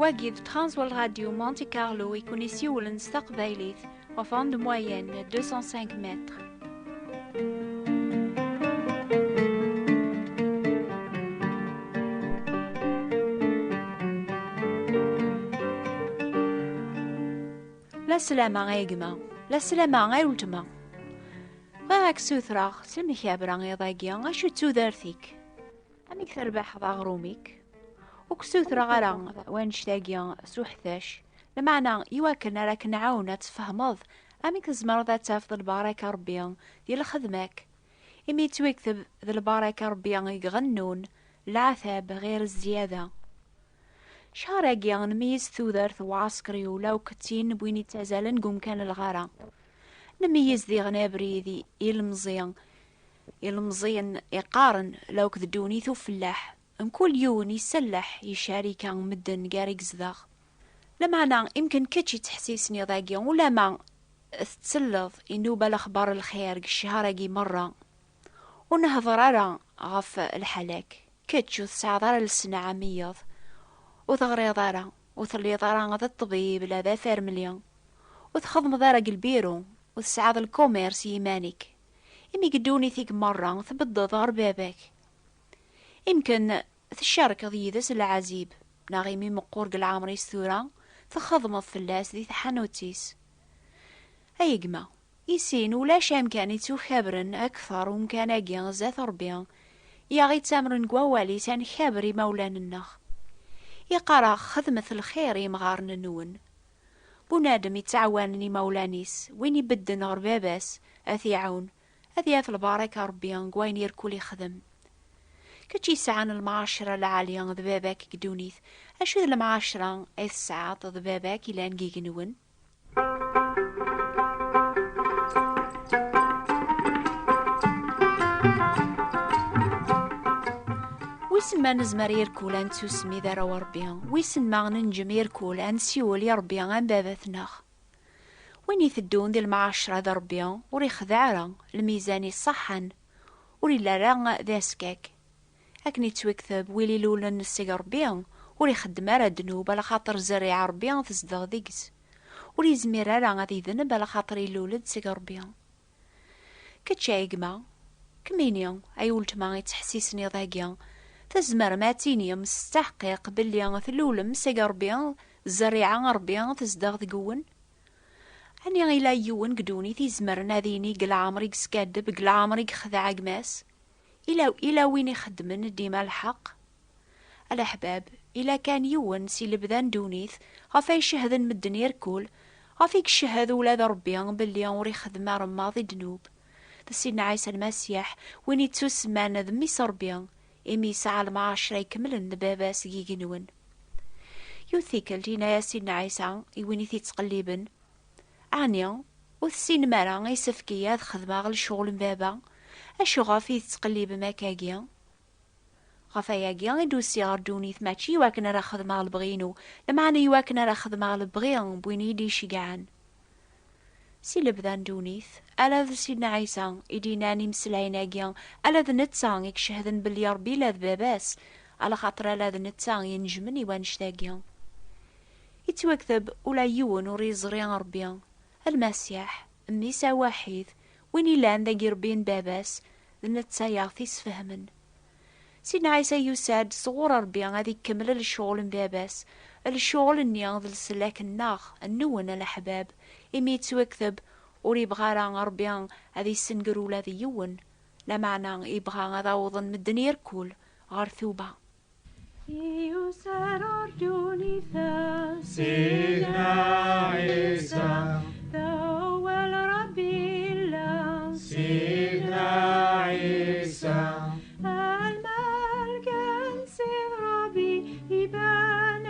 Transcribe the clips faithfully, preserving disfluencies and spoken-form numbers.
Wagi d Transworld Radio Monte Carlo i kun-isiwlen s taqbaylit ɣef onde moyenne deux cent cinq mètres. La slama a gma, la slama a weltma. Bɣiɣ ad k-ssutreɣ s lemkabra iḍ-agi, acu d tudert-ik? Amek terbeḥeḍ aɣrum-ik? Ur k-ssutreɣ ara wanect-agi s uḥtac, lameɛna iwakken ara k-nɛawen ad tfehmeḍ amek tzemreḍ ad tafeḍ lbaraka Rebbi di lxedma-k, imi yettwikteb d lbaraka Rebbi i iɣennun, leɛtab ɣir zzyada. Cchar-agi nmeyyez tudert n uɛesker-iw, ula akk d tin n win ittazalen deg umkan n lɣara. Nmeyyez diɣen abrid i, ilemẓi, ilemẓiyen iqqaren, ula akk d ddunit ufellaḥ. Mkul yiwen iselleḥ, icarika medden gar igezdaɣ. Lameɛna, imken kečč ittḥessisen iḍ-agi, ulama tettelleḍ i nnuba lexbar n lxir deg cchar-agi merra. Ur nehḍer ara ɣef lḥal-ak. Kečč ur tesɛiḍ ara lesneɛ am wiyeḍ, ur teɣriḍ ara, ur telliḍ ara d ṭṭbib la d afermli, ur txeddmeḍ ara deg lbiru, ur tesɛiḍ lkumirs i yiman-ik. Imi deg ddunit-ik merra tbeddeḍ ɣer baba-k. Imken tcerkeḍ yid-s lɛazib, neɣ imi meqqur deg leɛmer-is tura, txeddmeḍ fell-as di tḥanut-is. Ay gma, i sin ulac amkan ittukabren akter umkan-agi zdat Ṛebbi, i aɣ-ittamren deg wawal-is ad nkaber imawlan-nneɣ. Iqqar-aɣ: "Xedmet lxir i yimɣaren-nwen." Bunadem ittɛawanen imawlan-is, win ibedden ɣer baba-s, ad t-iɛawen, ad yaf lbaraka Ṛebbi deg wayen irkul ixdem. Kečč yesɛan lemɛacra lɛali d baba-k deg ddunit, acu d lemɛacra ay tesɛaḍ d baba-k ilan deg yigenwen? Wissen ma nezmer irkul ad nettusem i d arraw n Ṛebbi? Wissen ma nenǧem irkul ad nsiwel i Ṛebbi am baba-tneɣ? Win iteddun di lemɛacra d Ṛebbi ur ixdeɛ ara, lmizan iṣeḥḥan, ur illi ara d askak. Akken ittwikteb, win ilulen seg Ṛebbi ur ixeddem ara ddnub, alaxaṭer zzerriɛa Ṛebbi tezdeɣ deg-s. Ur izmir ara ad idneb, alaxaṭer ilul-d seg Ṛebbi. Kečč ay gma, kemmini ay weltma ittḥessisen iḍ-agi, tzemrem ad tinim s ttaḥqiq belli tlulem seg Ṛebbi, zzerriɛa n Ṛebbi tezdeɣ deg-wen? Ɛni ila yiwen deg ddunit izemren ad yini deg leɛmer i yeskaddeb, deg leɛmer i yexdeɛ gma-s? Ila, ila win ixeddmen dima lḥeqq? A leḥbab, ila kan yiwen si lebda n ddunit ɣef ay cehden medden irkul, ɣef i icehhed ula d Ṛebbi belli ur ixeddem aremmaḍ i ddnub. D Sidna Ɛisa Lmasiḥ, win ittusemman d Mmi-s Ṛebbi, imi yesɛa lemɛacra ikemlen d Baba-s deg yigenwen. Yiwet tikkelt, yenna-yas Sidna Ɛisa i win i t-ittqelliben: "Ɛni ur tessinem ara isefk-iyi ad xedmeɣ lecɣel n Baba? Acu ɣef i tettqellibem akkagi?" Ɣef ayagi i d-usiɣ ɣer ddunit, mačči i wakken ara xedmeɣ lebɣi-inu, lameɛna i wakken ara xedmeɣ lebɣi n win i yi-d-iceggɛen. Si lebda n ddunit, ala d Sidna Ɛisa i d-yennan imeslayen-agi, ala d netta i icehden belli Ṛebbi ila d Baba-s, alaxaṭer ala d netta i inejmen i wannect-agi. Ittwakteb ula yiwen ur yeẓri Ṛebbi, Lmasiḥ, Mmi-s awaḥid, win ilan d agiṛebbi n Baba-s, d netta i aɣ-t-isfehmen. Sidna Ɛisa yusa-d sɣur Ṛebbi ad ikemmel lecɣel n Baba-s, lecɣel-nni d leslak-nneɣ, nwen a leḥbab, imi yettwakteb: "Ur ibɣa ara Ṛebbi ad issenger ula d yiwen", lameɛna ibɣa ad awḍen medden irkul ɣer tuba. Yusa-d ɣer ddunit-a Sidna Ɛisa, d awal Ṛebbi yella Sidna Ɛisa. Lmelk n Sidi Ṛebbi iban-d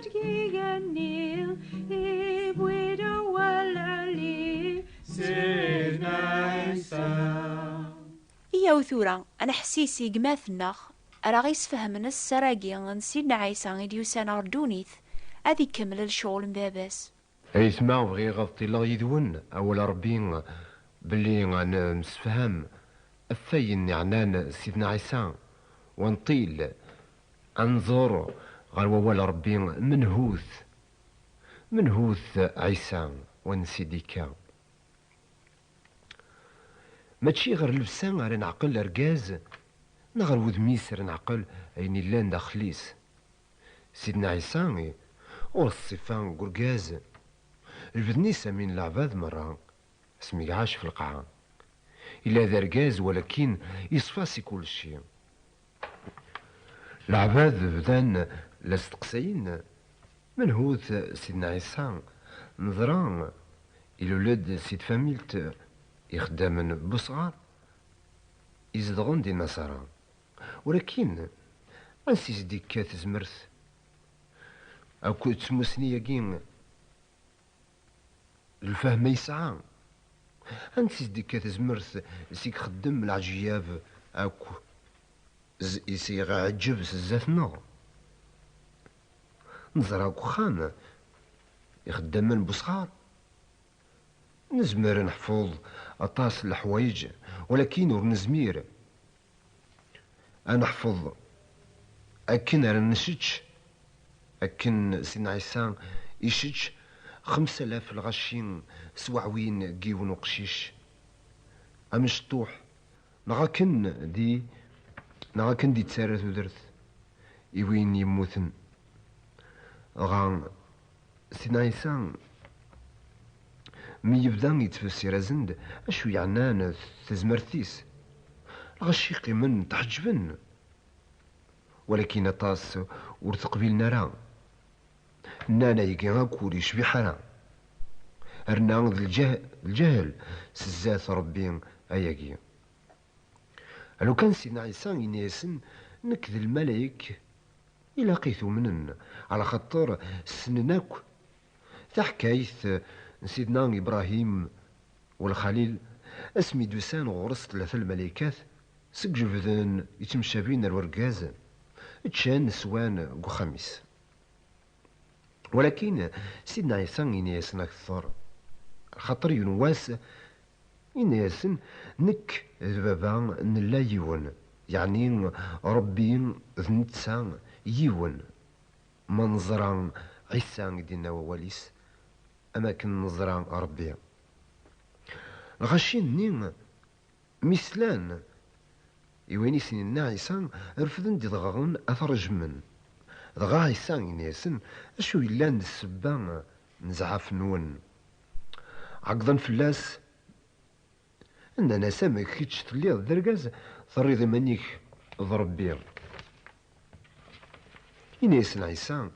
deg igenni, iwwi-d awal lɛali Sidna Ɛisa. Iyyaw tura, ad nḥessis i gma-tneɣ ara ɣ-isfehmen sser-agi n Sidna Ɛisa i d-yusan ɣer ddunit, ad ikemmel lecɣel n Baba-s. Aytma, bɣiɣ ad ṭṭileɣ yid-wen, awal Ṛebbi, belli ad nemsefham ɣef wayen iɛnan Sidna Ɛisa, u ad nṭil, ad nẓer Ɣer wawal n Ṛebbi, menhut, menhut Ɛisa, wansi d-ikka? Mačči ɣer llebsa ara neɛqel argaz, neɣ ɣer wudem-is ara neɛqel ayen illan daxel-is. Sidna Ɛisa ur ṣṣifa n urgaz, lbeden-is am win n leɛbad merra, asmi iɛac f lqaɛa. Illa d argaz, walakin iṣfa si kulci. Leɛbad bdan la steqsayen: menhut Sidna Ɛisa? Neẓra ilul-d si tfamilt ixeddamen n usɣar, izedɣen di Naṣara. Walakin ansi s-d-ikka tezmert akk d tmussni-agi, d lfahma yesɛa? Ansi s-d-ikka tezmert s i ixeddem leɛǧiyab akk z-, i s-iɣeɛǧeb s zdat-nneɣ? Neẓra deg uxxam ixeddamen n usɣar. Nezmer ad neḥfeḍ aṭas n leḥwayeǧ, walakin ur nezmir ad neḥfeḍ akken ara ncečč, akken Sidna Ɛisa icečč xemsa alaf lɣaci s waɛwin n yiwen uqcic amecṭuḥ, neɣ akken di, neɣ akken d-ittarra tudert i win yemmuten. Dɣa Sidna Ɛisa mi yebda yettfessir-asen-d acu yeɛnan tezmert-is, lɣaci qqimen tḥeǧben, walakin aṭas ur t-qbilen ara. Nnan ayagi akk ur yecbiḥ ara, rna d lǧah-, d lǧahl s zdat Ṛebbi ayagi. Lukan Sidna Ɛisa yenna-yasen: nekk d lmalayek, ilaq i tumnen, ɛla xaṭer ssnen akk taḥkayt n Sidna Ibṛahim u Lxalil, asmi d-usan ɣur-s tlata lmalaykat seg jebden ittemcabin ar urgaz, ččan, swan deg uxxam-is. Walakin Sidna Ɛisa yenna-yasen akteṛ, xaṭer yiwen wass yenna-yasen: nekk d Baba nella yiwen, yeɛni Ṛebbi d netta yiwen. Ma neẓra Ɛisa i d-yenna wawal-is, am akken neẓra Ṛebbi. Lɣaci-nni mi slan i wayen i sen-yenna Ɛisa, refden-d idɣaɣen ad t-rejmen. Dɣa Ɛisa yenna-yasen: acu yellan d ssebba n zzɛaf-nwen? Ɛeggḍen fell-as, nnan-as: amek kečč telliḍ d argaz, terriḍ iman-ik d Ṛebbi? Yenna-yasen Ɛisa: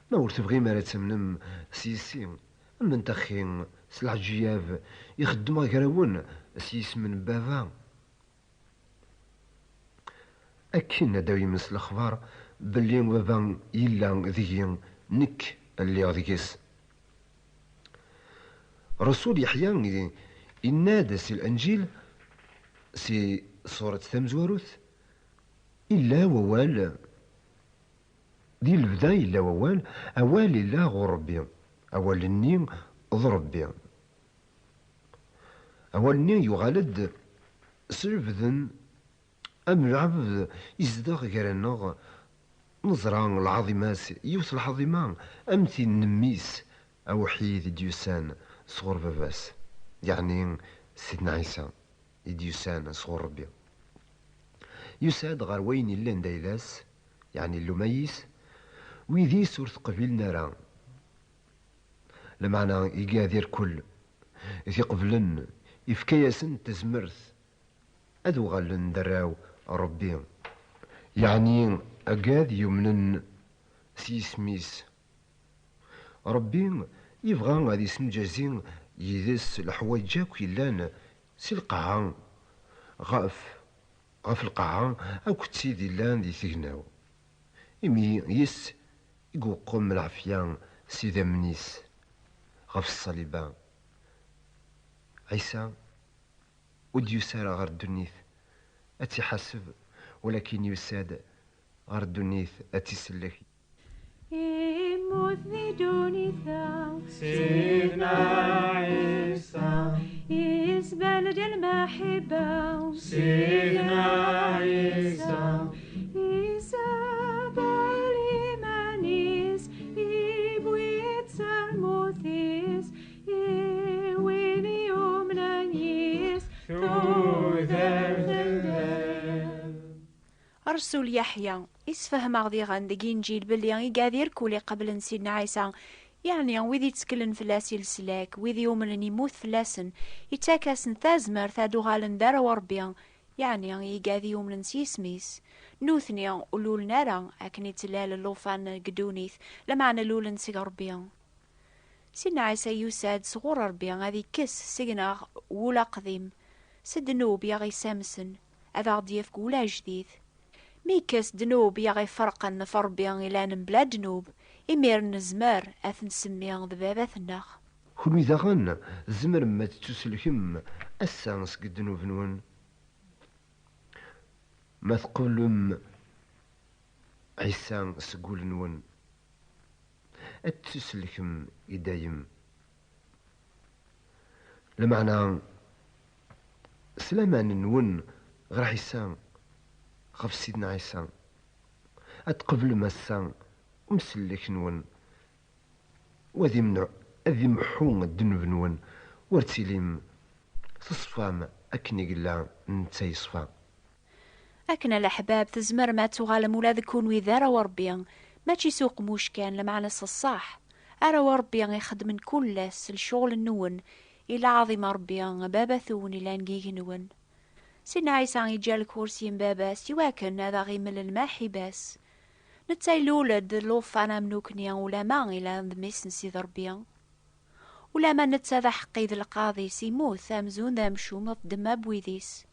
ma ur tebɣim ara ad tamnem s yis-i, amnet axi s leɛǧiyab i xeddmeɣ gar-awen s yisem n Baba. Akken ad d-awim s lexbar belli Baba yella deg-i, nekk lliɣ deg-s. Rasul Yeḥya yenna-d si Lenǧil, si surat tamezwarut: illa wawal, di lebda yella wawal, awal illa ɣur Ṛebbi, awal-nni d Ṛebbi. Awal-nni yuɣal-d s lebden, am lɛebd izdeɣ gar-aneɣ. Neẓra lɛaḍima-s, yiwet lɛaḍima am tin n Mmi-s awḥid i d-yusan sɣur Baba-s, yeɛni Sidna Ɛisa i d-yusan sɣur Ṛebbi. Yusa-d ɣer wayen yellan d ayla-s, yeɛni llumayis, wid-is ur t-qbilen ara. Lameɛna iga di rkul, i t-iqeblen, ifka-yasen tazmert ad uɣalen d arraw n Ṛebbi, yeɛni agad yumnen s yisem-is. Ṛebbi yebɣa ad yessemǧazi yid-s leḥwayeǧ akk yellan si lqaɛa ɣef, ɣef lqaɛa akk d tid yellan di tegnaw, imi yes i iweqqem lɛafya s idammen-is ɣef ṣṣaliba. Ɛisa ur d-yusi ara ɣer ddunit ad tt-iḥaseb, walakin yusa-d ɣer ddunit ad tt-isellek. Immut di ddunit-a Sidna Ɛisa, isbal-d lmaḥibba Sidna Ɛisa, isabal iman Rasul Yeḥya, isfehmeɣ diɣen deg Inǧil belli igad irkul iqeblen Sidna Ɛisa, yeɛni wid itteklen fell-as i leslak, wid yumnen immut fell-asen, ittak-asen tazmert ad uɣalen d arraw n Ṛebbi, yeɛni igad yumnen s yisem-is. Nutni ur lulen ara akken i ttlal llufan deg ddunit, lameɛna lulen seg Ṛebbi. Sidna Ɛisa yusa-d sɣur Ṛebbi ad ikkes seg-neɣ wul aqdim, s ddnub i aɣ-isamsen, ad aɣ-d-yefk wul ajdid. Mi yekkes ddnub i aɣ-iferqen ɣef Ṛebbi ilan mebla ddnub, imiren nezmer ad t-nsemmi d baba-tneɣ. Kunwi daɣen tzemrem ad tettuselkem ass-a seg ddnub-nwen. Ma tqeblem Ɛisa seg wul-nwen, ad tettuselkem i dayem. Lameɛna, s laman-nwen ɣer Ɛisa, ɣef Sidna Ɛisa, ad tqeblem ass-a umsellek-nwen, u ad imneɛ, ad imḥu ddnub-nwen, u ad tilim teṣfam akken i yella netta yeṣfa. Akken a leḥbab, tzemrem ad tuɣalem ula d kunwi d arraw n Ṛebbi, mačči s uqmuc kan, lameɛna s ṣṣeḥ. Arraw n Ṛebbi ixeddmen kul ass s lecɣel-nwen i lɛaḍima n Ṛebbi, Baba-twen ilan deg yigenwen. Sidna Ɛisa iǧǧa lkursi n Baba-s iwakken ad aɣ-imel lmaḥiba-s. Netta ilul-d d llufan am nukni, ulama ilan d mmi-s n Sidi Ṛebbi. Ulama netta d aḥeqqi d lqaḍi-s, imut amzun d amcum ɣef ddemma n wid-is.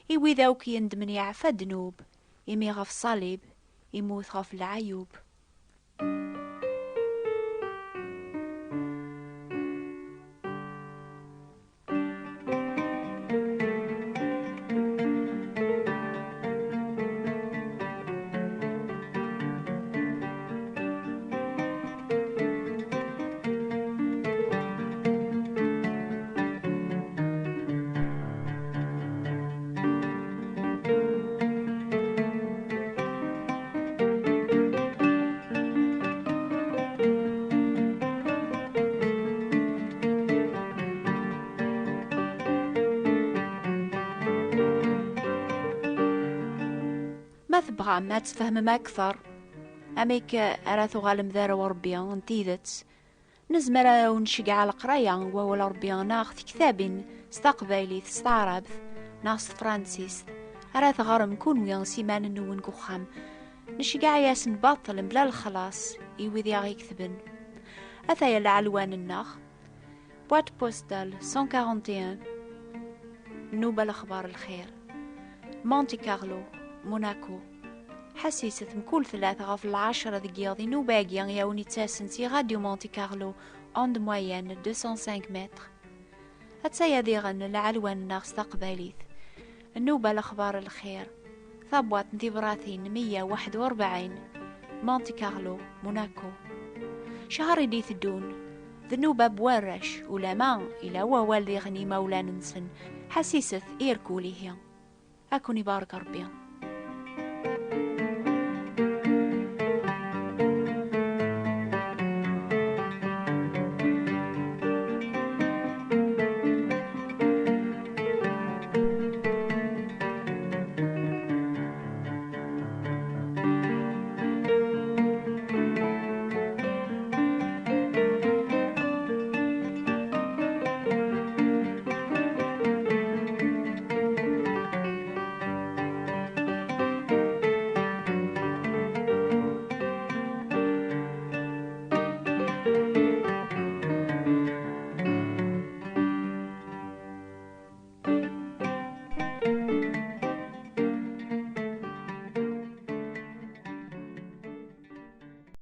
I wid akk yendmen yeɛfa ddnub, imi ɣef ṣṣalib, imut ɣef leɛyub. Ma tebɣam ad tfehmem akteṛ amek ara tuɣalem d arraw n Ṛebbi n tidet, nezmer ad wen-nceggeɛ leqraya n wawal n Ṛebbi neɣ tektabin s taqbaylit, s taɛrabt neɣ s tefransist ara teɣrem kunwi s iman-nwen deg uxxam. Nceggeɛ-yasen baṭel mebla lexlaṣ i wid i aɣ-iketben. Ataya lɛelwan-nneɣ. Boîte postale cent quarante et un, Nnuba Lexbar Lxir, Monte Carlo, Monaco. Ḥassiset mkul tlata ɣef lɛecṛa deg yiḍ i nnuba-agi i awen-ittasen si Radio Monte Carlo, onde moyenne deux cent cinq mètres. Attaya diɣen lɛelwan-nneɣ s taqbaylit. Nnuba Lexbar Lxir, tabwaṭ n tibratin meyya u waḥed u rebɛin, Monte Carlo, Monaco. Ccher i d-iteddun, d nnuba n warrac, ulama ila wawal diɣen i imawlan-nsen, ḥassiset i rkul ihi. Ad ken-ibarek Ṛebbi.